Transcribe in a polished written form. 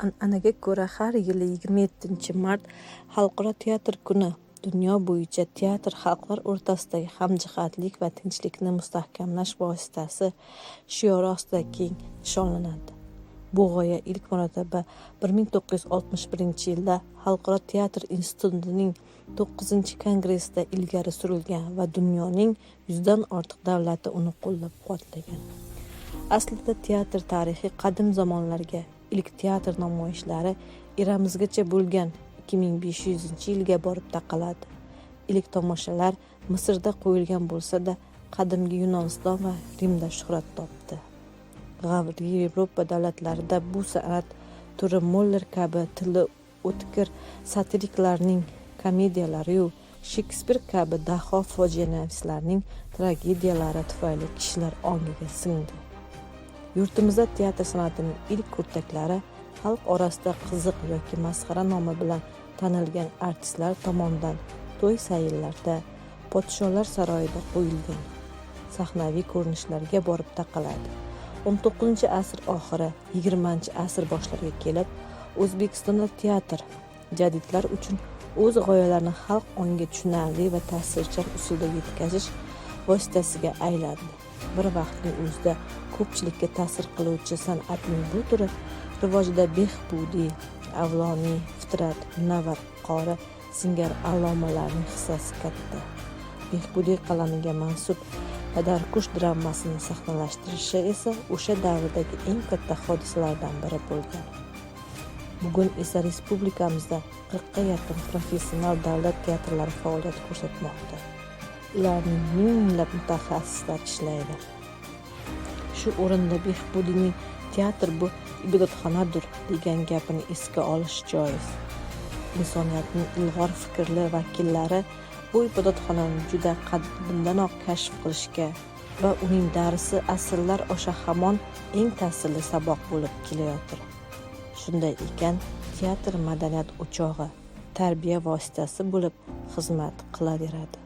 An'anaga ko'ra, har yili 27-mart Xalqaro teatr kuni, dunyo bo'yicha "Teatr – xalqlar o'rtasidagi hamjihatlik va tinchlikni mustahkamlash vositasi" shiori ostida keng nishonlanadi. Bu g'oya ilk marotaba 1961-yilda Xalqaro teatr institutining 9-kongressida ilgari surilgan va dunyoning yuzdan ortiq davlati uni qo'llab-quvvatlagan. Aslida teatr tarixi qadim zamonlarga, ilk teatr namoyishlari eramizgacha bo'lgan 2500-yilga borib taqaladi. Ilk tomoshalar Misrda qo'yilgan bo'lsa-da, qadimgi Yunoniston va Rimda shuhrat topdi. G'arbiy Yevropa davlatlarida bu san'at turi Moler kabi tili o'tkir satiriklarning komediyalari-yu, Shekspir kabi daho fojianavislarning tragediyalari tufayli kishilar ongiga singdi. Yurtimizda teatr san'atining ilk kurtaklari xalq orasida qiziq yoki masxara nomi bilan tanilgan artistlar tomonidan to'y-sayillarda, podsholar saroyida qo'yilgan sahnaviy ko'rinishlarga borib taqaladi. 19-asr oxiri, 20-asr boshlariga kelib, O'zbekistonda teatr jadidlar uchun o'z g'oyalarini xalq ongiga tushunarli va ta'sirchan usulda yetkazish vositasiga aylandi. Bir vaqtning o'zida ko'pchilikka ta'sir qiluvchi san'atning bu turi rivojida Behbudiy, Avloniy, Fitrat, Munavvar qori singari allomalarning hissasi katta. Behbudiy qalamiga mansub "Padarkush" dramasini sahnalashtirishi esa o'sha davrdagi eng katta hodisalardan biri bo'lgan. Bugun esa respublikamizda 40 ga yaqin professional davlat teatrlari faoliyat ko'rsatmoqda. Ularning minglab mutaxassislari ishlaydi. Shu o'rinda Behbudiyning "Teatr bu ibodatxonadir" degan gapini esga olish joiz. Insoniyatning ilg'or fikrli vakillari bu ibodatxonani juda qadimdanoq kashf qilishga va uning darsi asrlar osha hamon eng ta'sirli saboq bo'lib kelayotir. Shunday ekan, teatr madaniyat o'chog'i, tarbiya vositasi bo'lib xizmat qilaveradi.